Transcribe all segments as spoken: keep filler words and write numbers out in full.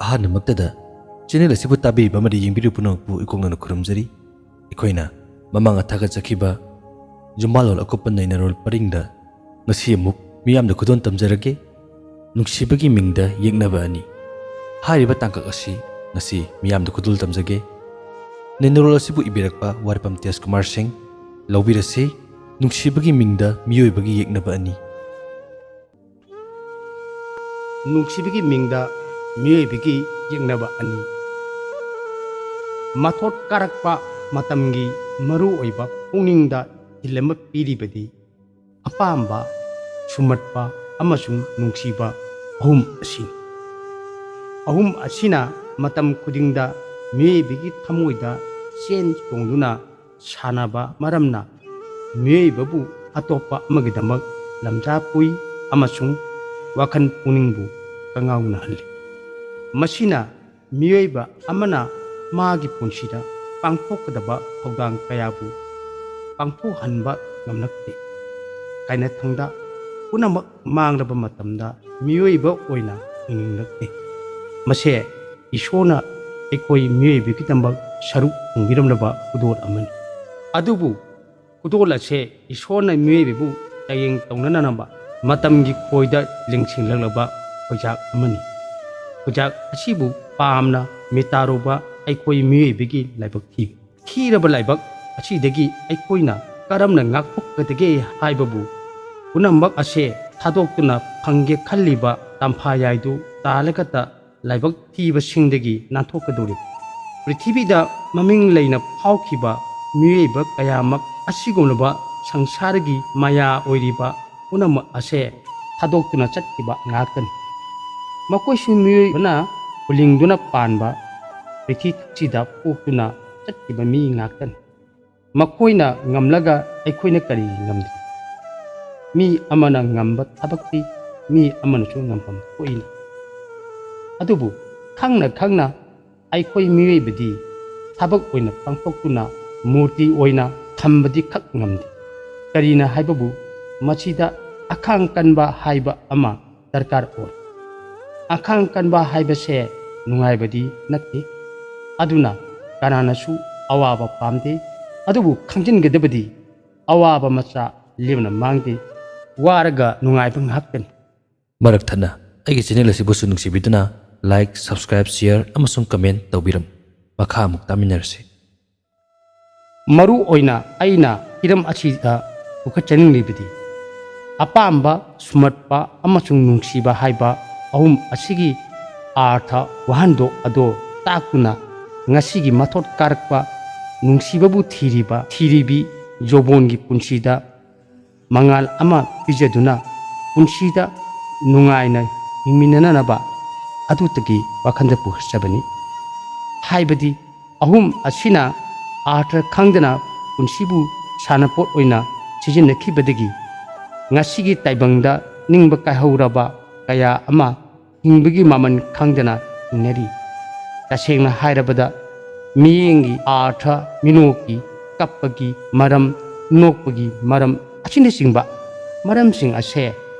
ꯑꯍꯥꯟꯕꯃꯛꯇꯗ channel ꯑꯁꯤꯕꯨ ꯇꯥꯕꯤꯔꯤꯕ ꯑꯃꯗꯤ ꯌꯦꯡꯕꯤꯔꯤꯕ ꯄꯨꯝꯅꯃꯛꯄꯨ ꯏꯀꯣꯛꯅꯅ ꯈꯨꯔꯨꯝꯖꯔꯤ꯫ ꯑꯩꯈꯣꯏꯅ ꯃꯃꯥꯡꯗ ꯊꯥꯒꯠꯆꯈꯤꯕ ꯌꯨꯝꯕꯥꯜꯂꯣꯟ ꯑꯀꯨꯞꯄ ꯅꯩꯅꯔꯣꯜ ꯄꯔꯤꯡꯗ ꯉꯁꯤ ꯑꯃꯨꯛ ꯃꯤꯌꯥꯝꯗ ꯈꯨꯗꯣꯜ ꯇꯝꯖꯔꯒꯦ꯫ ꯅꯨꯡꯁꯤꯕꯒꯤ ꯃꯤꯡꯗ ꯌꯦꯛꯅꯕ ꯑꯅꯤ꯫ ꯍꯥꯏꯔꯤꯕ ꯇꯥꯡꯀꯛ ꯑꯁꯤ ꯉꯁꯤ ꯃꯤꯌꯥꯝꯗ ꯈꯨꯗꯣꯜ ꯇꯝꯖꯒꯦ꯫ ꯅꯩꯅꯔꯣꯜ ꯑꯁꯤꯕꯨ ꯏꯕꯤꯔꯛꯄ ꯋꯥꯔꯄꯝ ꯇꯦꯖ ꯀꯨꯃꯥꯔ ꯁꯤꯡ꯫ ꯂꯧꯕꯤꯔꯁꯤ, ꯅꯨꯡꯁꯤꯕꯒꯤ ꯃꯤꯡꯗ ꯃꯤꯑꯣꯏꯕꯒꯤ ꯌꯦꯛꯅꯕ ꯑꯅꯤ꯫ ꯅꯨꯡꯁꯤꯕꯒꯤ ꯃꯤꯡꯗ ꯃꯤꯑꯣꯏꯕꯒꯤ ꯌꯦꯛꯅꯕ ꯑꯅꯤ꯫ ꯃꯊꯣꯠ ꯀꯥꯔꯛꯄ ꯃꯇꯝꯒꯤ ꯃꯔꯨ ꯑꯣꯏꯕ ꯄꯨꯛꯅꯤꯡꯗ ꯏꯊꯤꯜ ꯑꯃ ꯄꯤꯔꯤꯕꯗꯤ ꯑꯄꯥꯝꯕ, ꯁꯨꯝꯍꯠꯄ ꯑꯃꯁꯨꯡ ꯅꯨꯡꯁꯤꯕ ꯑꯍꯨꯝ ꯑꯁꯤꯅꯤ꯫ ꯑꯍꯨꯝ ꯑꯁꯤꯅ ꯃꯇꯝ ꯈꯨꯗꯤꯡꯗ ꯃꯤꯑꯣꯏꯕꯒꯤ ꯊꯃꯣꯏꯗ ꯆꯦꯟ ꯆꯣꯡꯗꯨꯅ ꯁꯥꯟꯅꯕ ꯃꯔꯝꯅ ꯃꯤꯑꯣꯏꯕꯕꯨ ꯑꯇꯣꯞꯄ ꯑꯃꯒꯤꯗꯃꯛ ꯂꯝꯖꯥ ꯄꯨꯏ ꯑꯃꯁꯨꯡ ꯋꯥꯈꯜ ꯄꯨꯛꯅꯤꯡꯕꯨ ꯀꯉꯥꯎꯅꯍꯜꯂꯤ꯫ ꯃꯁꯤꯅ ꯃꯤꯑꯣꯏꯕ ꯑꯃꯅ ꯃꯥꯒꯤ ꯄꯨꯟꯁꯤꯗ ꯄꯥꯡꯊꯣꯛꯀꯗꯕ ꯊꯧꯗꯥꯡ ꯀꯌꯥꯕꯨ ꯄꯥꯡꯊꯣꯛꯍꯟꯕ ꯉꯝꯂꯛꯇꯦ꯫ ꯀꯥꯏꯅꯊꯪꯗ ꯄꯨꯝꯅꯃꯛ ꯃꯥꯡꯂꯕ ꯃꯇꯝꯗ ꯃꯤꯑꯣꯏꯕ ꯑꯣꯏꯅ ꯍꯤꯡꯅꯤꯡꯂꯛꯇꯦ꯫ ꯃꯁꯦ ꯏꯁꯣꯔꯅ ꯑꯩꯈꯣꯏ ꯃꯤꯑꯣꯏꯕꯒꯤꯗꯃꯛ ꯁꯔꯨꯛ ꯊꯣꯡꯕꯤꯔꯝꯂꯕ ꯈꯨꯗꯣꯜ ꯑꯃꯅꯤ꯫ ꯑꯗꯨꯕꯨ ꯈꯨꯗꯣꯜ ꯑꯁꯦ ꯏꯁꯣꯔꯅ ꯃꯤꯑꯣꯏꯕꯕꯨ ꯆꯥꯡꯌꯦꯡ ꯇꯧꯅꯅꯕ ꯃꯇꯝꯒꯤ ꯈꯣꯏꯗ ꯂꯦꯡꯁꯤꯜꯂꯛꯂꯕ ꯈꯣꯏꯖꯥꯛ ꯑꯃꯅꯤ꯫ ꯈꯣꯏꯖꯥꯛ ꯑꯁꯤꯕꯨ ꯄꯥꯝꯅ ꯃꯤꯇꯥꯔꯨꯕ ꯑꯩꯈꯣꯏ ꯃꯤꯑꯣꯏꯕꯒꯤ ꯂꯥꯏꯕꯛ ꯊꯤꯕ ꯊꯤꯔꯕ ꯂꯥꯏꯕꯛ ꯑꯁꯤꯗꯒꯤ ꯑꯩꯈꯣꯏꯅ ꯀꯔꯝꯅ ꯉꯥꯛꯊꯣꯛꯀꯗꯒꯦ ꯍꯥꯏꯕꯕꯨ ꯄꯨꯝꯅꯃꯛ ꯑꯁꯦ ꯊꯥꯗꯣꯛꯇꯨꯅ ꯐꯪꯒꯦ ꯈꯜꯂꯤꯕ ꯇꯝꯐꯥꯌꯥꯏꯗꯨ ꯇꯥꯂꯒꯇ ꯂꯥꯏꯕꯛ ꯊꯤꯕꯁꯤꯡꯗꯒꯤ ꯅꯥꯟꯊꯣꯛꯀꯗꯧꯔꯤꯕ ꯄ꯭ꯔꯤꯊꯤꯕꯤꯗ ꯃꯃꯤꯡ ꯂꯩꯅ ꯐꯥꯎꯈꯤꯕ ꯃꯤꯑꯣꯏꯕ ꯀꯌꯥꯃꯛ ꯑꯁꯤꯒꯨꯝꯂꯕ ꯁꯪꯁꯥꯔꯒꯤ ꯃꯌꯥ ꯑꯣꯏꯔꯤꯕ ꯄꯨꯝꯅꯃꯛ ꯑꯁꯦ ꯊꯥꯗꯣꯛꯇꯨꯅ ꯆꯠꯈꯤꯕ ꯉꯥꯛꯇꯅꯤ꯫ ꯃꯈꯣꯏꯁꯨ ꯃꯤꯑꯣꯏꯕꯅ ꯍꯨꯂꯤꯡꯗꯨꯅ ꯄꯥꯟꯕ ꯄ꯭ꯔꯤꯊꯤꯕꯤꯁꯤꯗ ꯄꯣꯛꯇꯨꯅ ꯆꯠꯈꯤꯕ ꯃꯤ ꯉꯥꯛꯇꯅꯤ꯫ ꯃꯈꯣꯏꯅ ꯉꯝꯂꯒ ꯑꯩꯈꯣꯏꯅ ꯀꯔꯤ ꯉꯝꯗꯦ? ꯃꯤ ꯑꯃꯅ ꯉꯝꯕ ꯊꯕꯛꯇꯤ ꯃꯤ ꯑꯃꯅꯁꯨ ꯉꯝꯐꯝ ꯊꯣꯛꯏꯅ꯫ ꯑꯗꯨꯕꯨ ꯈꯪꯅ ꯈꯪꯅ ꯑꯩꯈꯣꯏ ꯃꯤꯑꯣꯏꯕꯗꯤ ꯊꯕꯛ ꯑꯣꯏꯅ ꯄꯥꯡꯊꯣꯛꯇꯨꯅ ꯃꯨꯔꯇꯤ ꯑꯣꯏꯅ ꯊꯝꯕꯗꯤ ꯈꯛ ꯉꯝꯗꯦ꯫ ꯀꯔꯤꯅ ꯍꯥꯏꯕꯕꯨ ꯃꯁꯤꯗ ꯑꯈꯥꯡ ꯀꯟꯕ ꯍꯥꯏꯕ ꯑꯃ ꯗꯔꯀꯥꯔ ꯑꯣꯏ꯫ ꯑꯈꯥꯡ ꯀꯟꯕ ꯍꯥꯏꯕꯁꯦ ꯅꯨꯡꯉꯥꯏꯕꯗꯤ ꯅꯠꯇꯦ꯫ ꯑꯗꯨꯅ ꯀꯅꯥꯅꯁꯨ ꯑꯋꯥꯕ ꯄꯥꯝꯗꯦ꯫ ꯑꯗꯨꯕꯨ ꯈꯪꯖꯤꯟꯒꯗꯕꯗꯤ, ꯑꯋꯥꯕ ꯃꯆꯥ ꯂꯦꯝꯅ ꯃꯥꯡꯗꯦ꯫ ꯋꯥꯔꯒ ꯅꯨꯡꯉꯥꯏꯕ ꯉꯥꯏꯍꯥꯛꯇꯅꯤ꯫ ꯃꯔꯛ ꯊꯠꯅ ꯑꯩꯒꯤ ꯆꯦꯅꯦꯜ ꯑꯁꯤꯕꯨꯁꯨ ꯅꯨꯡꯁꯤꯕꯤꯗꯨꯅ like, subscribe, share ꯑꯃꯁꯨꯡ comment ꯇꯧꯕꯤꯔꯝꯃꯨ꯫ ꯃꯈꯥ ꯑꯃꯨꯛ ꯇꯥꯃꯤꯟꯅꯔꯁꯤ꯫ ꯃꯔꯨ ꯑꯣꯏꯅ ꯑꯩꯅ ꯍꯤꯔꯝ ꯑꯁꯤꯗ ꯄꯨꯈꯠꯆꯅꯤꯡꯂꯤꯕꯗꯤ, ꯑꯄꯥꯝꯕ, ꯁꯨꯝꯍꯠꯄ ꯑꯃꯁꯨꯡ ꯅꯨꯡꯁꯤꯕ ꯍꯥꯏꯕ ꯑꯍꯨꯝ ꯑꯁꯤꯒꯤ ꯑꯥꯔꯊ ꯋꯥꯍꯟꯊꯣꯛ ꯑꯗꯣ ꯇꯥꯛꯇꯨꯅ, ꯉꯁꯤꯒꯤ ꯃꯊꯣꯠ ꯀꯥꯔꯛꯄ ꯅꯨꯡꯁꯤꯕꯕꯨ ꯊꯤꯔꯤꯕ ꯊꯤꯔꯤꯕꯤ ꯖꯣꯕꯣꯟꯒꯤ ꯄꯨꯟꯁꯤꯗ ꯃꯉꯥꯜ ꯑꯃ ꯄꯤꯖꯗꯨꯅ, ꯄꯨꯟꯁꯤꯗ ꯅꯨꯡꯉꯥꯏꯅ ꯍꯤꯡꯃꯤꯟꯅꯅꯕ ꯑꯗꯨꯇꯒꯤ ꯋꯥꯈꯜꯗ ꯄꯨꯈꯠꯆꯕꯅꯤ꯫ ꯍꯥꯏꯕꯗꯤ, ꯑꯍꯨꯝ ꯑꯁꯤꯅ ꯑꯥꯔꯊ ꯈꯪꯗꯅ ꯄꯨꯟꯁꯤꯕꯨ ꯁꯥꯟꯅꯄꯣꯠ ꯑꯣꯏꯅ ꯁꯤꯖꯤꯟꯅꯈꯤꯕꯗꯒꯤ, ꯉꯁꯤꯒꯤ ꯇꯥꯏꯕꯪꯗ ꯅꯤꯡꯕ ꯀꯥꯏꯍꯧꯔꯕ ꯀꯌꯥ ꯑꯃ ꯍꯤꯡꯕꯒꯤ ꯃꯃꯜ ꯈꯪꯗꯅ ꯍꯤꯡꯅꯔꯤ꯫ ꯇꯁꯦꯡꯅ ꯍꯥꯏꯔꯕꯗ, ꯃꯤꯠꯌꯦꯡꯒꯤ ꯑꯥꯔꯊ, ꯃꯤꯅꯣꯛꯀꯤ, ꯀꯞꯄꯒꯤ ꯃꯔꯝ, ꯅꯣꯛꯄꯒꯤ ꯃꯔꯝ ꯑꯁꯤꯅꯆꯤꯡꯕ ꯃꯔꯝꯁꯤꯡ ꯑꯁꯦ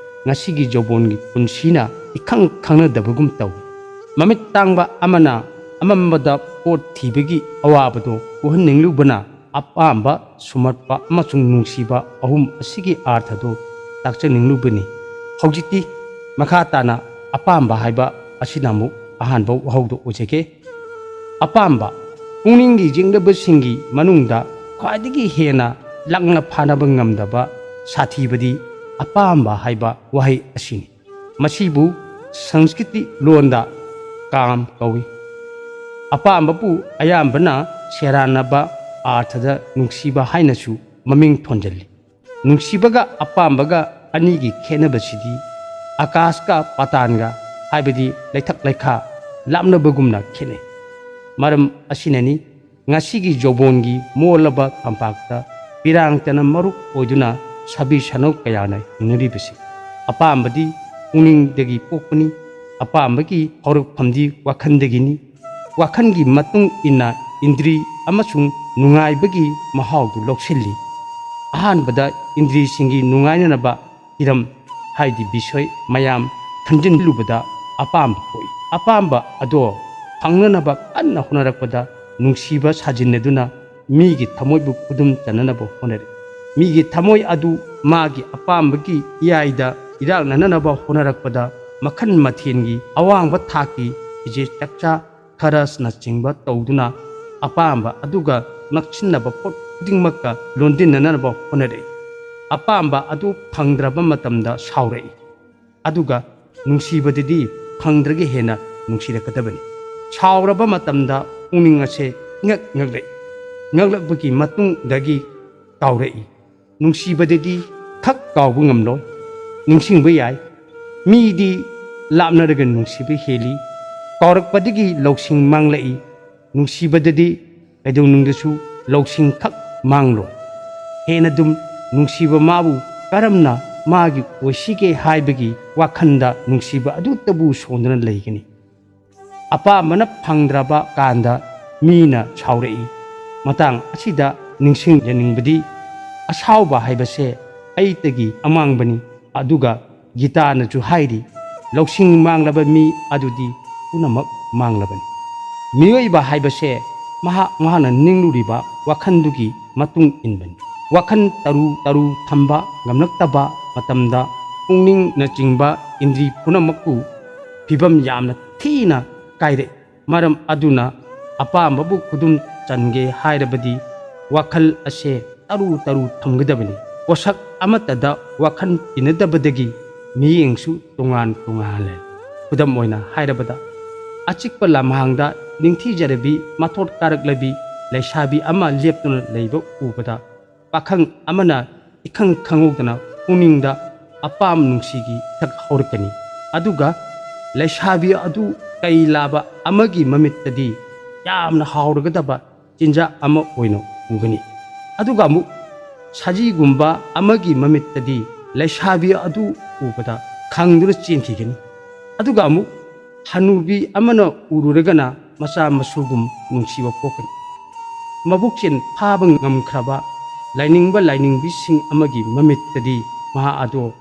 ꯉꯁꯤꯒꯤ ꯖꯣꯕꯣꯟꯒꯤ ꯄꯨꯟꯁꯤꯅ ꯏꯈꯪ ꯈꯪꯅꯗꯕꯒꯨꯝ ꯇꯧꯏ꯫ ꯃꯃꯤꯠ ꯇꯥꯡꯕ ꯑꯃꯅ ꯑꯃꯝꯕꯗ ꯄꯣꯠ ꯊꯤꯕꯒꯤ ꯑꯋꯥꯕꯗꯨ ꯎꯍꯟꯅꯤꯡꯂꯨꯕꯅ ꯑꯄꯥꯝꯕ, ꯁꯨꯝꯍꯠꯄ ꯑꯃꯁꯨꯡ ꯅꯨꯡꯁꯤꯕ ꯑꯍꯨꯝ ꯑꯁꯤꯒꯤ ꯑꯥꯔꯊꯗꯨ ꯇꯥꯛꯆꯅꯤꯡꯂꯨꯕꯅꯤ꯫ ꯍꯧꯖꯤꯛꯇꯤ ꯃꯈꯥ ꯇꯥꯅ ꯑꯄꯥꯝꯕ ꯍꯥꯏꯕ ꯑꯁꯤꯅ ꯑꯃꯨꯛ ꯑꯍꯥꯟꯕ ꯋꯥꯍꯧꯗꯨ ꯑꯣꯏꯖꯒꯦ꯫ ꯑꯄꯥꯝꯕ, ꯄꯨꯛꯅꯤꯡꯒꯤ ꯌꯦꯡꯅꯕꯁꯤꯡꯒꯤ ꯃꯅꯨꯡꯗ ꯈ꯭ꯋꯥꯏꯗꯒꯤ ꯍꯦꯟꯅ ꯂꯥꯛꯅ ꯐꯥꯅꯕ ꯉꯝꯗꯕ ꯁꯥꯊꯤꯕꯗꯤ ꯑꯄꯥꯝꯕ ꯍꯥꯏꯕ ꯋꯥꯍꯩ ꯑꯁꯤꯅꯤ꯫ ꯃꯁꯤꯕꯨ ꯁꯪꯁꯀ꯭ꯔꯤꯇꯤ ꯂꯣꯟꯗ ꯀꯥꯝ ꯀꯧꯏ꯫ ꯑꯄꯥꯝꯕꯕꯨ ꯑꯌꯥꯝꯕꯅ ꯁꯦꯔꯥꯟꯅꯕ ꯑꯥꯔꯊꯗ ꯅꯨꯡꯁꯤꯕ ꯍꯥꯏꯅꯁꯨ ꯃꯃꯤꯡ ꯊꯣꯟꯖꯜꯂꯤ꯫ ꯅꯨꯡꯁꯤꯕꯒ ꯑꯄꯥꯝꯕꯒ ꯑꯅꯤꯒꯤ ꯈꯦꯠꯅꯕꯁꯤꯗꯤ ꯑꯀꯥꯁꯀ ꯄꯥꯇꯥꯟꯒ, ꯍꯥꯏꯕꯗꯤ ꯂꯩꯊꯛ ꯂꯩꯈꯥ ꯂꯥꯞꯅꯕꯒꯨꯝꯅ ꯈꯦꯠꯅꯩ꯫ ꯃꯔꯝ ꯑꯁꯤꯅꯅꯤ ꯉꯁꯤꯒꯤ ꯖꯣꯕꯣꯟꯒꯤ ꯃꯣꯜꯂꯕ ꯇꯝꯄꯥꯛꯇ ꯄꯤꯔꯥꯡꯇꯅ ꯃꯔꯨꯞ ꯑꯣꯏꯗꯨꯅ ꯁꯥꯕꯤ ꯁꯥꯅꯧ ꯀꯌꯥꯅ ꯍꯤꯡꯅꯔꯤꯕꯁꯤ꯫ ꯑꯄꯥꯝꯕꯗꯤ ꯄꯨꯛꯅꯤꯡꯗꯒꯤ ꯄꯣꯛꯄꯅꯤ꯫ ꯑꯄꯥꯝꯕꯒꯤ ꯍꯧꯔꯛꯐꯝꯗꯤ ꯋꯥꯈꯜꯗꯒꯤꯅꯤ꯫ ꯋꯥꯈꯜꯒꯤ ꯃꯇꯨꯡ ꯏꯟꯅ ꯏꯟꯗ꯭ꯔꯤ ꯑꯃꯁꯨꯡ ꯅꯨꯡꯉꯥꯏꯕꯒꯤ ꯃꯍꯥꯎꯗꯨ ꯂꯧꯁꯤꯜꯂꯤ꯫ ꯑꯍꯥꯟꯕꯗ ꯏꯟꯗ꯭ꯔꯤꯁꯤꯡꯒꯤ ꯅꯨꯡꯉꯥꯏꯅꯅꯕ ꯍꯤꯔꯝ, ꯍꯥꯏꯗꯤ ꯕꯤꯁꯣꯏ ꯃꯌꯥꯝ ꯈꯟꯖꯤꯜꯂꯨꯕꯗ ꯑꯄꯥꯝꯕ ꯄꯣꯛꯏ꯫ ꯑꯄꯥꯝꯕ ꯑꯗꯣ ꯐꯪꯅꯅꯕ ꯀꯟꯅ ꯍꯣꯠꯅꯔꯛꯄꯗ ꯅꯨꯡꯁꯤꯕ ꯁꯥꯖꯤꯟꯅꯗꯨꯅ ꯃꯤꯒꯤ ꯊꯃꯣꯏꯕꯨ ꯈꯨꯗꯨꯝ ꯆꯟꯅꯅꯕ ꯍꯣꯠꯅꯔꯛꯏ꯫ ꯃꯤꯒꯤ ꯊꯃꯣꯏ ꯑꯗꯨ ꯃꯥꯒꯤ ꯑꯄꯥꯝꯕꯒꯤ ꯏꯌꯥꯏꯗ ꯏꯔꯥꯛꯅꯅꯅꯕ ꯍꯣꯠꯅꯔꯛꯄꯗ ꯃꯈꯜ ꯃꯊꯦꯜꯒꯤ ꯑꯋꯥꯡꯕ ꯊꯥꯛꯀꯤ ꯐꯤꯖꯦ ꯆꯛꯆꯥ ꯈꯔꯁꯅꯆꯤꯡꯕ ꯇꯧꯗꯨꯅ ꯑꯄꯥꯝꯕ ꯑꯗꯨꯒ ꯅꯛꯁꯤꯟꯅꯕ ꯄꯣꯠ ꯈꯨꯗꯤꯡꯃꯛꯀ ꯂꯣꯟꯗꯤꯟꯅꯅꯕ ꯍꯣꯠꯅꯔꯛꯏ꯫ ꯑꯄꯥꯝꯕ ꯑꯗꯨ ꯐꯪꯗ꯭ꯔꯕ ꯃꯇꯝꯗ ꯁꯥꯎꯔꯛꯏ꯫ ꯑꯗꯨꯒ ꯅꯨꯡꯁꯤꯕꯗꯗꯤ ꯐꯪꯗ꯭ꯔꯒ ꯍꯦꯟꯅ ꯅꯨꯡꯁꯤꯔꯛꯀꯗꯕꯅꯤ꯫ ꯁꯥꯎꯔꯕ ꯃꯇꯝꯗ ꯄꯨꯛꯅꯤꯡ ꯑꯁꯦ ꯏꯉꯛ ꯉꯛꯂꯛꯏ꯫ ꯉꯛꯂꯛꯄꯒꯤ ꯃꯇꯨꯡꯗꯒꯤ ꯀꯥꯎꯔꯛꯏ꯫ ꯅꯨꯡꯁꯤꯕꯗꯗꯤ ꯈꯛ ꯀꯥꯎꯕ ꯉꯝꯂꯣꯏ꯫ ꯅꯤꯡꯁꯤꯡꯕ ꯌꯥꯏ꯫ ꯃꯤꯗꯤ ꯂꯥꯞꯅꯔꯒ ꯅꯨꯡꯁꯤꯕ ꯍꯦꯜꯂꯤ꯫ ꯀꯥꯎꯔꯛꯄꯗꯒꯤ ꯂꯧꯁꯤꯡ ꯃꯥꯡꯂꯛꯏ꯫ ꯅꯨꯡꯁꯤꯕꯗꯗꯤ ꯀꯩꯗꯧꯅꯨꯡꯗꯁꯨ ꯂꯧꯁꯤꯡ ꯈꯛ ꯃꯥꯡꯂꯣꯏ꯫ ꯍꯦꯟꯅ ꯑꯗꯨꯝ ꯅꯨꯡꯁꯤꯕ ꯃꯥꯕꯨ ꯀꯔꯝꯅ ꯃꯥꯒꯤ ꯑꯣꯏꯁꯤꯒꯦ ꯍꯥꯏꯕꯒꯤ ꯋꯥꯈꯜꯗ ꯅꯨꯡꯁꯤꯕ ꯑꯗꯨꯇꯕꯨ ꯁꯣꯟꯗꯨꯅ ꯂꯩꯒꯅꯤ꯫ ꯑꯄꯥꯝꯕꯅ ꯐꯪꯗ꯭ꯔꯕ ꯀꯥꯟꯗ ꯃꯤꯅ ꯁꯥꯎꯔꯛꯏ꯫ ꯃꯇꯥꯡ ꯑꯁꯤꯗ ꯅꯤꯡꯁꯤꯡꯖꯅꯤꯡꯕꯗꯤ, ꯑꯁꯥꯎꯕ ꯍꯥꯏꯕꯁꯦ ꯑꯩꯇꯒꯤ ꯑꯃꯥꯡꯕꯅꯤ꯫ ꯑꯗꯨꯒ ꯒꯤꯇꯥꯅꯁꯨ ꯍꯥꯏꯔꯤ, "ꯂꯧꯁꯤꯡ ꯃꯥꯡꯂꯕ ꯃꯤ ꯑꯗꯨꯗꯤ ꯄꯨꯝꯅꯃꯛ ꯃꯥꯡꯂꯕꯅꯤ꯫" ꯃꯤꯑꯣꯏꯕ ꯍꯥꯏꯕꯁꯦ ꯃꯍꯥꯛ ꯃꯍꯥꯛꯅ ꯅꯤꯡꯂꯨꯔꯤꯕ ꯋꯥꯈꯜꯗꯨꯒꯤ ꯃꯇꯨꯡ ꯏꯟꯕꯅꯤ꯫ ꯋꯥꯈꯜ ꯇꯔꯨ ꯇꯔꯨ ꯊꯝꯕ ꯉꯝꯂꯛꯇꯕ ꯃꯇꯝꯗ ꯄꯨꯛꯅꯤꯡꯅꯆꯤꯡꯕ ꯏꯟꯗ꯭ꯔꯤ ꯄꯨꯝꯅꯃꯛꯄꯨ ꯐꯤꯕꯝ ꯌꯥꯝꯅ ꯊꯤꯅ ꯀꯥꯏꯔꯛꯏ꯫ ꯃꯔꯝ ꯑꯗꯨꯅ ꯑꯄꯥꯝꯕꯕꯨ ꯈꯨꯗꯨꯝ ꯆꯟꯒꯦ ꯍꯥꯏꯔꯕꯗꯤ ꯋꯥꯈꯜ ꯑꯁꯦ ꯇꯔꯨ ꯇꯔꯨ ꯊꯝꯒꯗꯕꯅꯤ꯫ ꯄꯣꯠꯁꯛ ꯑꯃꯠꯇꯗ ꯋꯥꯈꯜ ꯇꯤꯟꯅꯗꯕꯗꯒꯤ ꯃꯤꯠꯌꯦꯡꯁꯨ ꯇꯣꯉꯥꯟ ꯇꯣꯉꯥꯜꯂꯦ꯫ ꯈꯨꯗꯝ ꯑꯣꯏꯅ ꯍꯥꯏꯔꯕꯗ, ꯑꯆꯤꯛꯄ ꯂꯝꯍꯥꯡꯗ ꯅꯤꯡꯊꯤꯖꯔꯕꯤ ꯃꯊꯣꯠ ꯀꯥꯔꯛꯂꯕꯤ ꯂꯩꯁꯥꯕꯤ ꯑꯃ ꯂꯦꯞꯇꯨꯅ ꯂꯩꯕ ꯎꯕꯗ ꯄꯥꯈꯪ ꯑꯃꯅ ꯏꯈꯪ ꯈꯪꯍꯧꯗꯅ ꯄꯨꯛꯅꯤꯡꯗ ꯑꯄꯥꯝ ꯅꯨꯡꯁꯤꯒꯤ ꯏꯊꯛ ꯍꯧꯔꯛꯀꯅꯤ꯫ ꯑꯗꯨꯒ ꯂꯩꯁꯥꯕꯤ ꯑꯗꯨ ꯀꯩ ꯂꯥꯕ ꯑꯃꯒꯤ ꯃꯃꯤꯠꯇꯗꯤ ꯌꯥꯝꯅ ꯍꯥꯎꯔꯒꯗꯕ ꯆꯤꯟꯖꯥꯛ ꯑꯃ ꯑꯣꯏꯅ ꯎꯒꯅꯤ꯫ ꯑꯗꯨꯒ ꯑꯃꯨꯛ ꯁꯖꯤꯒꯨꯝꯕ ꯑꯃꯒꯤ ꯃꯃꯤꯠꯇꯗꯤ ꯂꯩꯁꯥꯕꯤ ꯑꯗꯨ ꯎꯕꯗ ꯈꯪꯗꯨꯅ ꯆꯦꯟꯈꯤꯒꯅꯤ꯫ ꯑꯗꯨꯒ ꯑꯃꯨꯛ ꯍꯅꯨꯕꯤ ꯑꯃꯅ ꯎꯔꯨꯔꯒꯅ ꯃꯆꯥ ꯃꯁꯨꯒꯨꯝ ꯅꯨꯡꯁꯤꯕ ꯄꯣꯛꯀꯅꯤ꯫ ꯃꯕꯨꯛꯆꯦꯜ ꯐꯥꯕ ꯉꯝꯈ꯭ꯔꯕ ꯂꯥꯏꯅꯤꯡꯕ ꯂꯥꯏꯅꯤꯡꯕꯤꯁꯤꯡ ꯑꯃꯒꯤ ꯃꯃꯤꯠꯇꯗꯤ ꯃꯍꯥꯛ ꯑꯗꯣ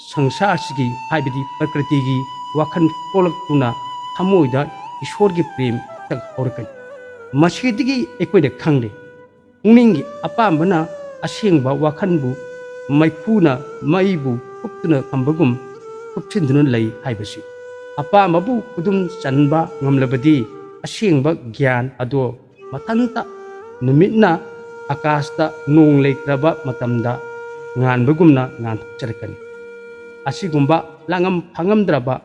ꯁꯪꯁꯥꯔꯁꯤꯒꯤ, ꯍꯥꯏꯕꯗꯤ ꯄ꯭ꯔꯀ꯭ꯔꯤꯇꯤꯒꯤ ꯋꯥꯈꯜ ꯄꯣꯛꯂꯛꯇꯨꯅ ꯊꯃꯣꯏꯗ ꯏꯁꯣꯔꯒꯤ ꯄ꯭ꯔꯦꯝ ꯍꯦꯛꯇ ꯍꯧꯔꯛꯀꯅꯤ꯫ ꯃꯁꯤꯗꯒꯤ ꯑꯩꯈꯣꯏꯅ ꯈꯪꯂꯦ, ꯄꯨꯛꯅꯤꯡꯒꯤ ꯑꯄꯥꯝꯕꯅ ꯑꯁꯦꯡꯕ ꯋꯥꯈꯜꯕꯨ ꯃꯩꯈꯨꯅ ꯃꯩꯕꯨ ꯀꯨꯞꯇꯨꯅ ꯊꯝꯕꯒꯨꯝ ꯀꯨꯞꯁꯤꯟꯗꯨꯅ ꯂꯩ ꯍꯥꯏꯕꯁꯤ꯫ ꯑꯄꯥꯝꯕꯕꯨ ꯈꯨꯗꯨꯝ ꯆꯟꯕ ꯉꯝꯂꯕꯗꯤ ꯑꯁꯦꯡꯕ ꯒ꯭ꯌꯥꯟ ꯑꯗꯣ ꯃꯊꯟꯇ ꯅꯨꯃꯤꯠꯅ ꯑꯀꯥꯁꯇ ꯅꯣꯡ ꯂꯩꯇ꯭ꯔꯕ ꯃꯇꯝꯗ ꯉꯥꯟꯕꯒꯨꯝꯅ ꯉꯥꯟꯊꯣꯛꯆꯔꯛꯀꯅꯤ꯫ ꯑꯁꯤꯒꯨꯝꯕ ꯂꯥꯡꯉꯝ ꯐꯥꯉꯝꯗ꯭ꯔꯕ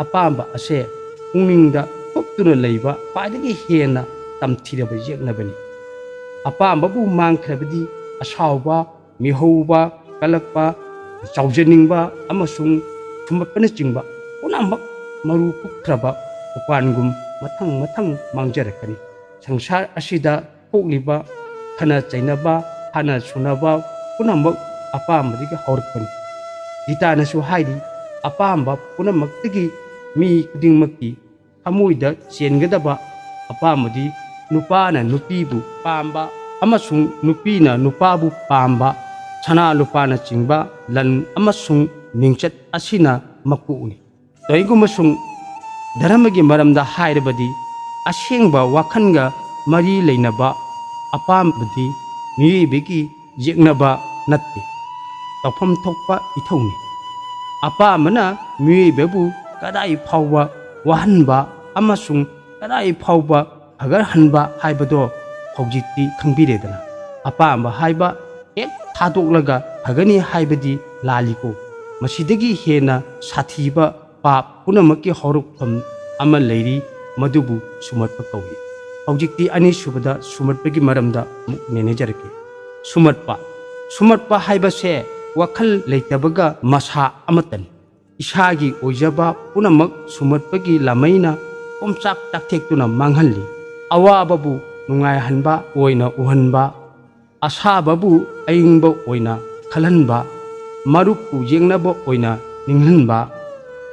ꯑꯄꯥꯝꯕ ꯑꯁꯦ ꯄꯨꯛꯅꯤꯡꯗ ꯊꯣꯛꯇꯨꯅ ꯂꯩꯕ ꯈ꯭ꯋꯥꯏꯗꯒꯤ ꯍꯦꯟꯅ ꯇꯝꯊꯤꯔꯕ ꯌꯦꯛꯅꯕꯅꯤ꯫ ꯑꯄꯥꯝꯕꯕꯨ ꯃꯥꯡꯈ꯭ꯔꯕꯗꯤ ꯑꯁꯥꯎꯕ, ꯃꯤꯍꯧꯕ, ꯀꯜꯂꯛꯄ, ꯆꯥꯎꯖꯅꯤꯡꯕ ꯑꯃꯁꯨꯡ ꯁꯨꯝꯕꯠꯄꯅꯆꯤꯡꯕ ꯄꯨꯝꯅꯃꯛ ꯃꯔꯨ ꯀꯨꯞꯈ꯭ꯔꯕ ꯎꯄꯥꯟꯒꯨꯝ ꯃꯊꯪ ꯃꯊꯪ ꯃꯥꯡꯖꯔꯛꯀꯅꯤ꯫ ꯁꯪꯁꯥꯔ ꯑꯁꯤꯗ ꯊꯣꯛꯂꯤꯕ ꯈꯠꯅ ꯆꯩꯅꯕ, ꯍꯥꯠꯅ ꯁꯨꯅꯕ ꯄꯨꯝꯅꯃꯛ ꯑꯄꯥꯝꯕꯗꯒꯤ ꯍꯧꯔꯛꯄꯅꯤ꯫ ꯒꯤꯇꯥꯅꯁꯨ ꯍꯥꯏꯔꯤ, "ꯑꯄꯥꯝꯕ ꯄꯨꯝꯅꯃꯛꯇꯒꯤ ꯃꯤ ꯈꯨꯗꯤꯡꯃꯛꯀꯤ ꯊꯃꯣꯏꯗ ꯆꯦꯟꯒꯗꯕ ꯑꯄꯥꯝꯕꯗꯤ ꯅꯨꯄꯥꯅ ꯅꯨꯄꯤꯕꯨ ꯄꯥꯝꯕ ꯑꯃꯁꯨꯡ ꯅꯨꯄꯤꯅ ꯅꯨꯄꯥꯕꯨ ꯄꯥꯝꯕ, ꯁꯅꯥ ꯂꯨꯄꯥꯅꯆꯤꯡꯕ ꯂꯟ ꯑꯃꯁꯨꯡ ꯃꯤꯡꯆꯠ ꯑꯁꯤꯅ ꯃꯀꯣꯛꯅꯤ꯫ ꯀꯔꯤꯒꯨꯝꯕꯁꯨꯡ ꯙꯔꯃꯒꯤ ꯃꯔꯝꯗ ꯍꯥꯏꯔꯕꯗꯤ, ꯑꯁꯦꯡꯕ ꯋꯥꯈꯜꯒ ꯃꯔꯤ ꯂꯩꯅꯕ ꯑꯄꯥꯝꯕꯗꯤ ꯃꯤꯑꯣꯏꯕꯒꯤ ꯌꯦꯛꯅꯕ ꯅꯠꯇꯦ, ꯇꯧꯐꯝ ꯊꯣꯛꯄ ꯏꯊꯧꯅꯤ꯫ ꯑꯄꯥꯝꯕꯅ ꯃꯤꯑꯣꯏꯕꯕꯨ ꯀꯗꯥꯏ ꯐꯥꯎꯕ ꯋꯥꯍꯟꯕ ꯑꯃꯁꯨꯡ ꯀꯗꯥꯏ ꯐꯥꯎꯕ ꯐꯒꯠꯍꯟꯕ ꯍꯥꯏꯕꯗꯣ ꯍꯧꯖꯤꯛꯇꯤ ꯈꯪꯕꯤꯔꯦꯗꯅ꯫ ꯑꯄꯥꯝꯕ ꯍꯥꯏꯕ ꯍꯦꯛ ꯊꯥꯗꯣꯛꯂꯒ ꯐꯒꯅꯤ ꯍꯥꯏꯕꯗꯤ ꯂꯥꯜꯂꯤꯀꯣ꯫ ꯃꯁꯤꯗꯒꯤ ꯍꯦꯟꯅ ꯁꯥꯊꯤꯕ ꯄꯥꯞ ꯄꯨꯝꯅꯃꯛꯀꯤ ꯍꯧꯔꯛꯐꯝ ꯑꯃ ꯂꯩꯔꯤ, ꯃꯗꯨꯕꯨ ꯁꯨꯃꯠꯄ ꯀꯧꯏ꯫ ꯍꯧꯖꯤꯛꯇꯤ ꯑꯅꯤꯁꯨꯕꯗ ꯁꯨꯃꯠꯄꯒꯤ ꯃꯔꯝꯗ ꯑꯃꯨꯛ ꯅꯩꯅꯖꯔꯛꯀꯦ꯫ ꯁꯨꯃꯠꯄ꯫ ꯁꯨꯃꯠꯄ ꯍꯥꯏꯕꯁꯦ ꯋꯥꯈꯜ ꯂꯩꯇꯕꯒ ꯃꯁꯥ ꯑꯃꯠꯇꯅꯤ꯫ ꯏꯁꯥꯒꯤ ꯑꯣꯏꯖꯕ ꯄꯨꯝꯅꯃꯛ ꯁꯨꯃꯠꯄꯒꯤ ꯂꯥꯃꯩꯅ ꯄꯣꯝꯆꯥꯛ ꯆꯥꯛꯊꯦꯛꯇꯨꯅ ꯃꯥꯡꯍꯜꯂꯤ꯫ ꯑꯋꯥꯕꯕꯨ ꯅꯨꯡꯉꯥꯏꯍꯟꯕ ꯑꯣꯏꯅ ꯎꯍꯟꯕ, ꯑꯁꯥꯕꯕꯨ ꯑꯏꯪꯕ ꯑꯣꯏꯅ ꯈꯜꯍꯟꯕ, ꯃꯔꯨꯞꯄꯨ ꯌꯦꯛꯅꯕ ꯑꯣꯏꯅ ꯅꯤꯡꯍꯟꯕ,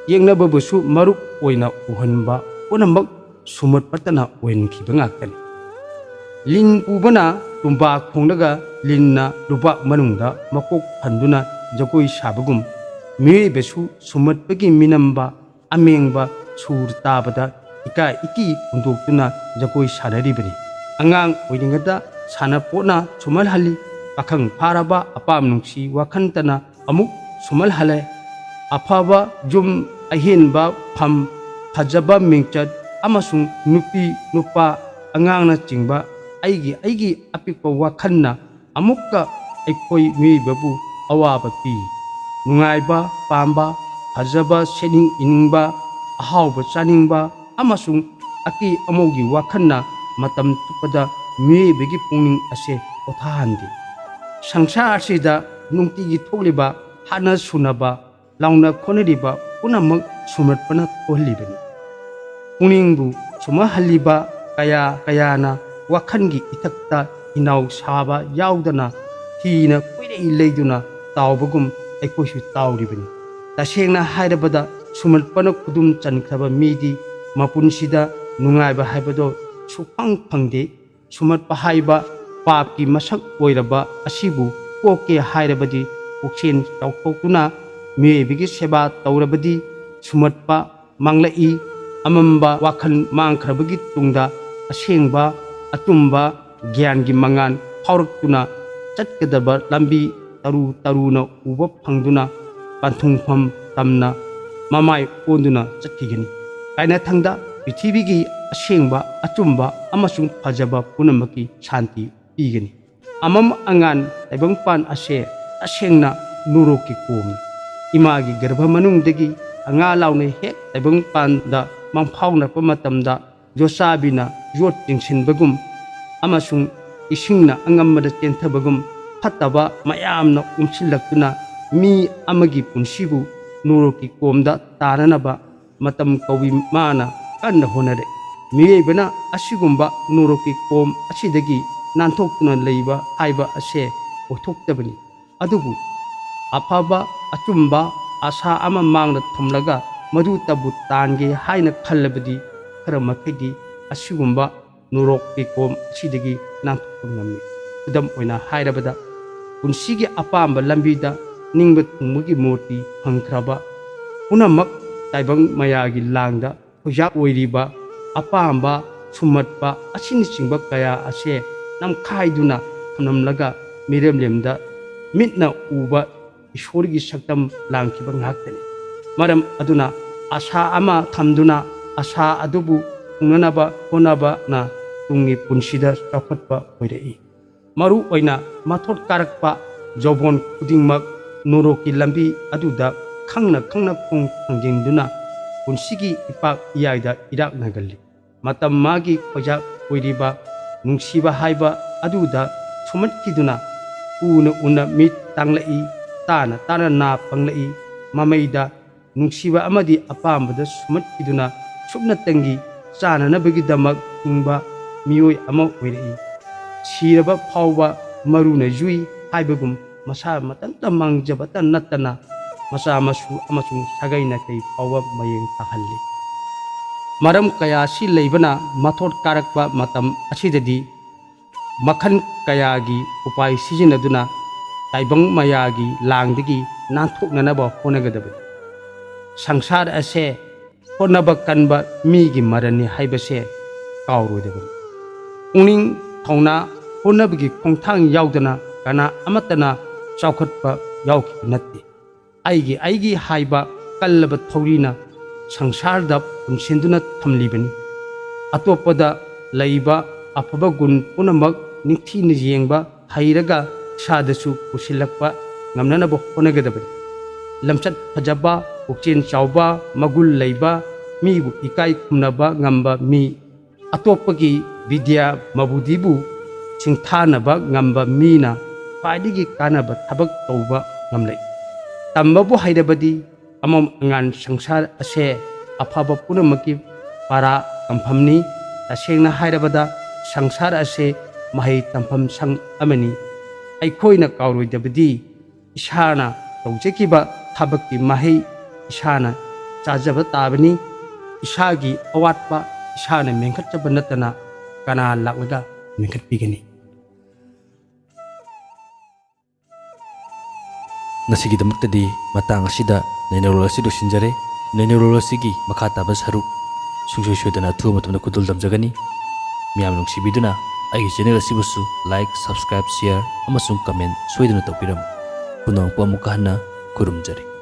ꯌꯦꯛꯅꯕꯕꯨꯁꯨ ꯃꯔꯨꯞ ꯑꯣꯏꯅ ꯎꯍꯟꯕ ꯄꯨꯝꯅꯃꯛ ꯁꯨꯃꯠꯄꯇꯅ ꯑꯣꯏꯍꯟꯈꯤꯕ ꯉꯥꯛꯇꯅꯤ꯫ ꯂꯤꯟ ꯄꯨꯕꯅ ꯇꯨꯝꯕꯥ ꯈꯣꯡꯂꯒ ꯂꯤꯟꯅ ꯂꯨꯕꯥꯛ ꯃꯅꯨꯡꯗ ꯃꯀꯣꯛ ꯐꯟꯗꯨꯅ ꯖꯒꯣꯏ ꯁꯥꯕꯒꯨꯝ, ꯃꯤꯑꯣꯏꯕꯁꯨ ꯁꯨꯃꯠꯄꯒꯤ ꯃꯤꯅꯝꯕ ꯑꯃꯦꯡꯕ ꯁꯨꯔ ꯇꯥꯕꯗ ꯏꯀꯥꯏ ꯏꯀꯤ ꯍꯨꯟꯗꯣꯛꯇꯨꯅ ꯖꯒꯣꯏ ꯁꯥꯅꯔꯤꯕꯅꯤ꯫ ꯑꯉꯥꯡ ꯑꯣꯏꯔꯤꯉꯩꯗ ꯁꯥꯟꯅꯄꯣꯠꯅ ꯁꯨꯝꯍꯜꯍꯜꯂꯤ, ꯄꯥꯈꯪ ꯐꯥꯔꯕ ꯑꯄꯥꯝ ꯅꯨꯡꯁꯤ ꯋꯥꯈꯟꯇꯅ ꯑꯃꯨꯛ ꯁꯨꯝꯍꯜꯍꯜꯂꯦ꯫ ꯑꯐꯕ ꯌꯨꯝ, ꯑꯍꯦꯟꯕ ꯐꯝ, ꯐꯖꯕ ꯃꯤꯡꯆꯠ ꯑꯃꯁꯨꯡ ꯅꯨꯄꯤ ꯅꯨꯄꯥ ꯑꯉꯥꯡꯅꯆꯤꯡꯕ ꯑꯩꯒꯤ ꯑꯩꯒꯤ ꯑꯄꯤꯛꯄ ꯋꯥꯈꯜꯅ ꯑꯃꯨꯛꯀ ꯑꯩꯈꯣꯏ ꯃꯤꯑꯣꯏꯕꯕꯨ ꯑꯋꯥꯕ ꯄꯤ꯫ ꯅꯨꯡꯉꯥꯏꯕ ꯄꯥꯝꯕ, ꯐꯖꯕ ꯁꯦꯠꯅꯤꯡ ꯏꯅꯤꯡꯕ, ꯑꯍꯥꯎꯕ ꯆꯥꯅꯤꯡꯕ ꯑꯃꯁꯨꯡ ꯑꯀꯤ ꯑꯃꯧꯒꯤ ꯋꯥꯈꯜꯅ ꯃꯇꯝ ꯆꯨꯞꯄꯗ ꯃꯤꯑꯣꯏꯕꯒꯤ ꯄꯨꯛꯅꯤꯡ ꯑꯁꯦ ꯄꯣꯊꯥꯍꯟꯗꯦ꯫ ꯁꯪꯁꯥꯔ ꯑꯁꯤꯗ ꯅꯨꯡꯇꯤꯒꯤ ꯊꯣꯛꯂꯤꯕ ꯍꯥꯠꯅ ꯁꯨꯅꯕ, ꯂꯥꯎꯅ ꯈꯣꯠꯅꯔꯤꯕ ꯄꯨꯝꯅꯃꯛ ꯁꯨꯝꯍꯠꯄꯅ ꯊꯣꯛꯍꯜꯂꯤꯕꯅꯤ꯫ ꯄꯨꯛꯅꯤꯡꯕꯨ ꯁꯨꯝꯍꯠꯍꯜꯂꯤꯕ ꯀꯌꯥ ꯀꯌꯥꯅ ꯋꯥꯈꯜꯒꯤ ꯏꯊꯛꯇ ꯍꯤꯅꯥꯎ ꯁꯥꯕ ꯌꯥꯎꯗꯅ ꯍꯤꯅ ꯀꯣꯏꯂꯩ ꯂꯩꯗꯨꯅ ꯇꯥꯎꯕꯒꯨꯝ ꯑꯩꯈꯣꯏꯁꯨ ꯇꯥꯎꯔꯤꯕꯅꯤ꯫ ꯇꯁꯦꯡꯅ ꯍꯥꯏꯔꯕꯗ ꯁꯨꯝꯍꯠꯄꯅ ꯈꯨꯗꯨꯝ ꯆꯟꯈ꯭ꯔꯕ ꯃꯤꯗꯤ ꯃꯄꯨꯟꯁꯤꯗ ꯅꯨꯡꯉꯥꯏꯕ ꯍꯥꯏꯕꯗꯣ ꯁꯨꯛꯐꯪ ꯐꯪꯗꯦ꯫ ꯁꯨꯝꯍꯠꯄ ꯍꯥꯏꯕ ꯄꯥꯞꯀꯤ ꯃꯁꯛ ꯑꯣꯏꯔꯕ ꯑꯁꯤꯕꯨ ꯀꯣꯛꯀꯦ ꯍꯥꯏꯔꯕꯗꯤ ꯄꯨꯛꯆꯦꯜ ꯆꯥꯎꯊꯣꯛꯇꯨꯅ ꯃꯤꯑꯣꯏꯕꯒꯤ ꯁꯦꯕꯥ ꯇꯧꯔꯕꯗꯤ ꯁꯨꯝꯍꯠꯄ ꯃꯥꯡꯂꯛꯏ꯫ ꯑꯃꯝꯕ ꯋꯥꯈꯜ ꯃꯥꯡꯈ꯭ꯔꯕꯒꯤ ꯇꯨꯡꯗ ꯑꯁꯦꯡꯕ ꯑꯆꯨꯝꯕ ꯒ꯭ꯌꯥꯟꯒꯤ ꯃꯉꯥꯜ ꯐꯥꯎꯔꯛꯇꯨꯅ ꯆꯠꯀꯗꯕ ꯂꯝꯕꯤ ꯇꯔꯨ ꯇꯔꯨꯅ ꯎꯕ ꯐꯪꯗꯨꯅ ꯄꯟꯊꯨꯡꯐꯝ ꯇꯝꯅ ꯃꯃꯥꯏ ꯑꯣꯟꯗꯨꯅ ꯆꯠꯈꯤꯒꯅꯤ꯫ ꯀꯥꯏꯅꯊꯪꯗ ꯄ꯭ꯔꯤꯊꯤꯕꯤꯒꯤ ꯑꯁꯦꯡꯕ, ꯑꯆꯨꯝꯕ ꯑꯃꯁꯨꯡ ꯐꯖꯕ ꯄꯨꯝꯅꯃꯛꯀꯤ ꯁꯥꯟꯇꯤ ꯄꯤꯒꯅꯤ꯫ ꯑꯃꯝ ꯑꯉꯥꯟ ꯇꯥꯏꯕꯪꯄꯥꯟ ꯑꯁꯦ ꯇꯁꯦꯡꯅ ꯅꯨꯔꯣꯛꯀꯤ ꯀꯣꯝꯅꯤ꯫ ꯏꯃꯥꯒꯤ ꯒꯔꯚ ꯃꯅꯨꯡꯗꯒꯤ ꯑꯉꯥ ꯂꯥꯎꯅ ꯍꯦꯛ ꯇꯥꯏꯕꯪꯄꯥꯟꯗ ꯃꯪꯐꯥꯎꯅꯔꯛꯄ ꯃꯇꯝꯗ ꯌꯣꯠꯆꯥꯕꯤꯅ ꯌꯣꯠ ꯆꯤꯡꯁꯤꯟꯕꯒꯨꯝ ꯑꯃꯁꯨꯡ ꯏꯁꯤꯡꯅ ꯑꯉꯝꯕꯗ ꯆꯦꯟꯊꯕꯒꯨꯝ ꯐꯠꯇꯕ ꯃꯌꯥꯝꯅ ꯎꯝꯁꯤꯜꯂꯛꯇꯨꯅ ꯃꯤ ꯑꯃꯒꯤ ꯄꯨꯟꯁꯤꯕꯨ ꯅꯨꯔꯣꯛꯀꯤ ꯀꯣꯝꯗ ꯇꯥꯅꯅꯕ ꯃꯇꯝ ꯀꯧꯏ ꯃꯥꯅ ꯀꯟꯅ ꯍꯣꯠꯅꯔꯦ꯫ ꯃꯤꯑꯣꯏꯕꯅ ꯑꯁꯤꯒꯨꯝꯕ ꯅꯨꯔꯣꯛꯀꯤ ꯀꯣꯝ ꯑꯁꯤꯗꯒꯤ ꯅꯥꯟꯊꯣꯛꯇꯨꯅ ꯂꯩꯕ ꯍꯥꯏꯕ ꯑꯁꯦ ꯑꯣꯏꯊꯣꯛꯇꯕꯅꯤ꯫ ꯑꯗꯨꯕꯨ ꯑꯐꯕ, ꯑꯆꯨꯝꯕ ꯑꯁꯥ ꯑꯃ ꯃꯥꯡꯗ ꯊꯝꯂꯒ ꯃꯗꯨꯇꯕꯨ ꯇꯥꯟꯒꯦ ꯍꯥꯏꯅ ꯈꯜꯂꯕꯗꯤ ꯈꯔ ꯃꯈꯩꯗꯤ ꯑꯁꯤꯒꯨꯝꯕ ꯅꯨꯔꯣꯛꯀꯤ ꯀꯣꯝ ꯑꯁꯤꯗꯒꯤ ꯅꯥꯟꯊꯣꯛꯄ ꯉꯝꯃꯤ꯫ ꯈꯨꯗꯝ ꯑꯣꯏꯅ ꯍꯥꯏꯔꯕꯗ, ꯄꯨꯟꯁꯤꯒꯤ ꯑꯄꯥꯝꯕ ꯂꯝꯕꯤꯗ ꯅꯤꯡꯕ ꯊꯨꯡꯕꯒꯤ ꯃꯨꯔꯇꯤ ꯐꯪꯈ꯭ꯔꯕ ꯄꯨꯝꯅꯃꯛ ꯇꯥꯏꯕꯪ ꯃꯌꯥꯒꯤ ꯂꯥꯡꯗ ꯈꯣꯏꯖꯥꯛ ꯑꯣꯏꯔꯤꯕ ꯑꯄꯥꯝꯕ, ꯁꯨꯝꯍꯠꯄ ꯑꯁꯤꯅꯆꯤꯡꯕ ꯀꯌꯥ ꯑꯁꯦ ꯅꯝꯈꯥꯏꯗꯨꯅ ꯊꯝꯂꯝꯂꯒ ꯃꯤꯔꯦꯝꯂꯦꯝꯗ ꯃꯤꯠꯅ ꯎꯕ ꯏꯁꯣꯔꯒꯤ ꯁꯛꯇꯝ ꯂꯥꯡꯈꯤꯕ ꯉꯥꯛꯇꯅꯤ꯫ ꯃꯔꯝ ꯑꯗꯨꯅ ꯑꯁꯥ ꯑꯃ ꯊꯝꯗꯨꯅ ꯑꯁꯥ ꯑꯗꯨꯕꯨ ꯊꯨꯡꯅꯅꯕ ꯍꯣꯠꯅꯕꯅ ꯇꯨꯡꯒꯤ ꯄꯨꯟꯁꯤꯗ ꯆꯥꯎꯈꯠꯄ ꯑꯣꯏꯔꯛꯏ꯫ ꯃꯔꯨ ꯑꯣꯏꯅ ꯃꯊꯣꯠ ꯀꯥꯔꯛꯄ ꯌꯧꯕꯣꯟ ꯈꯨꯗꯤꯡꯃꯛ ꯅꯣꯔꯣꯛꯀꯤ ꯂꯝꯕꯤ ꯑꯗꯨꯗ ꯈꯪꯅ ꯈꯪꯅ ꯈꯣꯡ ꯊꯥꯡꯖꯤꯟꯗꯨꯅ ꯄꯨꯟꯁꯤꯒꯤ ꯏꯄꯥꯛ ꯏꯌꯥꯏꯗ ꯏꯔꯥꯛꯅꯒꯜꯂꯤ꯫ ꯃꯇꯝ ꯃꯥꯒꯤ ꯈꯣꯏꯖꯥꯛ ꯑꯣꯏꯔꯤꯕ ꯅꯨꯡꯁꯤꯕ ꯍꯥꯏꯕ ꯑꯗꯨꯗ ꯁꯨꯝꯍꯠꯈꯤꯗꯨꯅ ꯎꯅ ꯎꯅ ꯃꯤꯠ ꯇꯥꯡꯂꯛꯏ, ꯇꯥꯅ ꯇꯥꯅ ꯅꯥ ꯄꯪꯂꯛꯏ꯫ ꯃꯃꯩꯗ ꯅꯨꯡꯁꯤꯕ ꯑꯃꯗꯤ ꯑꯄꯥꯝꯕꯗ ꯁꯨꯝꯍꯠꯈꯤꯗꯨꯅ ꯁꯨꯞꯅꯇꯪꯒꯤ ꯆꯥꯅꯅꯕꯒꯤꯗꯃꯛ ꯍꯤꯡꯕ ꯃꯤꯑꯣꯏ ꯑꯃ ꯑꯣꯏꯔꯛꯏ꯫ ꯁꯤꯔꯕ ꯐꯥꯎꯕ ꯃꯔꯨꯅ ꯌꯨꯏ ꯍꯥꯏꯕꯒꯨꯝ ꯃꯁꯥ ꯃꯊꯟꯇ ꯃꯥꯡꯖꯕꯇ ꯅꯠꯇꯅ ꯃꯆꯥ ꯃꯁꯨ ꯑꯃꯁꯨꯡ ꯁꯥꯒꯩ ꯅꯥꯇꯩ ꯐꯥꯎꯕ ꯃꯌꯦꯡ ꯇꯥꯍꯜꯂꯤ꯫ ꯃꯔꯝ ꯀꯌꯥ ꯑꯁꯤ ꯂꯩꯕꯅ ꯃꯊꯣꯠ ꯀꯥꯔꯛꯄ ꯃꯇꯝ ꯑꯁꯤꯗꯗꯤ ꯃꯈꯜ ꯀꯌꯥꯒꯤ ꯎꯄꯥꯏ ꯁꯤꯖꯤꯟꯅꯗꯨꯅ ꯇꯥꯏꯕꯪ ꯃꯌꯥꯒꯤ ꯂꯥꯡꯗꯒꯤ ꯅꯥꯟꯊꯣꯛꯅꯅꯕ ꯍꯣꯠꯅꯒꯗꯕꯅꯤ꯫ ꯁꯪꯁꯥꯔ ꯑꯁꯦ ꯍꯣꯠꯅꯕ ꯀꯟꯕ ꯃꯤꯒꯤ ꯃꯔꯟꯅꯤ ꯍꯥꯏꯕꯁꯦ ꯀꯥꯎꯔꯣꯏꯗꯕꯅꯤ꯫ ꯄꯨꯛꯅꯤꯡ ꯊꯧꯅꯥ ꯍꯣꯠꯅꯕꯒꯤ ꯈꯣꯡꯊꯥꯡ ꯌꯥꯎꯗꯅ ꯀꯅꯥ ꯑꯃꯠꯇꯅ ꯆꯥꯎꯈꯠꯄ ꯌꯥꯎꯈꯤꯕ ꯅꯠꯇꯦ꯫ ꯑꯩꯒꯤ ꯑꯩꯒꯤ ꯍꯥꯏꯕ ꯀꯜꯂꯕ ꯊꯧꯔꯤꯅ ꯁꯪꯁꯥꯔꯗ ꯄꯨꯟꯁꯤꯟꯗꯨꯅ ꯊꯝꯂꯤꯕꯅꯤ꯫ ꯑꯇꯣꯞꯄꯗ ꯂꯩꯕ ꯑꯐꯕ ꯒꯨꯟ ꯄꯨꯝꯅꯃꯛ ꯅꯤꯡꯊꯤꯅ ꯌꯦꯡꯕ ꯍꯩꯔꯒ ꯏꯁꯥꯗꯁꯨ ꯄꯨꯁꯤꯜꯂꯛꯄ ꯉꯝꯅꯅꯕ ꯍꯣꯠꯅꯒꯗꯕꯅꯤ꯫ ꯂꯝꯆꯠ ꯐꯖꯕ, ꯄꯨꯛꯆꯦꯜ ꯆꯥꯎꯕ, ꯃꯒꯨꯟ ꯂꯩꯕ, ꯃꯤꯕꯨ ꯏꯀꯥꯏ ꯈꯨꯝꯅꯕ ꯉꯝꯕ ꯃꯤ, ꯑꯇꯣꯞꯄꯒꯤ ꯕꯤꯗ꯭ꯌꯥ ꯃꯕꯨꯗꯤꯕꯨ ꯁꯤꯡꯊꯥꯅꯕ ꯉꯝꯕ ꯃꯤꯅ ꯈ꯭ꯋꯥꯏꯗꯒꯤ ꯀꯥꯟꯅꯕ ꯊꯕꯛ ꯇꯧꯕ ꯉꯝꯂꯛꯏ꯫ ꯇꯝꯕꯕꯨ ꯍꯩꯔꯕꯗꯤ ꯑꯃꯝ ꯑꯉꯥꯟ ꯁꯪꯁꯥꯔ ꯑꯁꯦ ꯑꯐꯕ ꯄꯨꯝꯅꯃꯛꯀꯤ ꯄꯔꯥ ꯇꯝꯐꯝꯅꯤ꯫ ꯇꯁꯦꯡꯅ ꯍꯥꯏꯔꯕꯗ ꯁꯪꯁꯥꯔ ꯑꯁꯦ ꯃꯍꯩ ꯇꯝꯐꯝ ꯁꯪ ꯑꯃꯅꯤ꯫ ꯑꯩꯈꯣꯏꯅ ꯀꯥꯎꯔꯣꯏꯗꯕꯗꯤ ꯏꯁꯥꯅ ꯇꯧꯖꯈꯤꯕ ꯊꯕꯛꯀꯤ ꯃꯍꯩ ꯏꯁꯥꯅ ꯆꯥꯖꯕ ꯇꯥꯕꯅꯤ꯫ ꯏꯁꯥꯒꯤ ꯑꯋꯥꯠꯄ ꯏꯁꯥꯅ ꯃꯦꯟꯈꯠꯆꯕ ꯅꯠꯇꯅ ꯀꯅꯥ ꯂꯥꯛꯂꯒ ꯃꯦꯟꯈꯠꯄꯤꯒꯅꯤ? ꯉꯁꯤꯒꯤꯗꯃꯛꯇꯗꯤ ꯃꯇꯥꯡ ꯑꯁꯤꯗ ꯅꯩꯅꯔꯣꯜ ꯑꯁꯤ ꯂꯣꯏꯁꯤꯟꯖꯔꯦ꯫ ꯅꯩꯅꯔꯣꯜ ꯑꯁꯤꯒꯤ ꯃꯈꯥ ꯇꯥꯕ ꯁꯔꯨꯛ ꯁꯨꯡꯁꯣꯏ ꯁꯣꯏꯗꯅ ꯑꯊꯨꯕ ꯃꯇꯝꯗ ꯈꯨꯗꯣꯜ ꯇꯝꯖꯒꯅꯤ꯫ ꯃꯤꯌꯥꯝ ꯅꯨꯡꯁꯤꯕꯤꯗꯨꯅ ꯑꯩꯒꯤ channel ꯑꯁꯤꯕꯨꯁꯨ like, subscribe, share ꯑꯃꯁꯨꯡ comment ꯁꯣꯏꯗꯅ ꯇꯧꯕꯤꯔꯝꯃꯨ꯫ ꯄꯨꯝꯅꯃꯛꯄꯨ ꯑꯃꯨꯛꯀ ꯍꯟꯅ ꯈꯨꯔꯨꯝꯖꯔꯤ꯫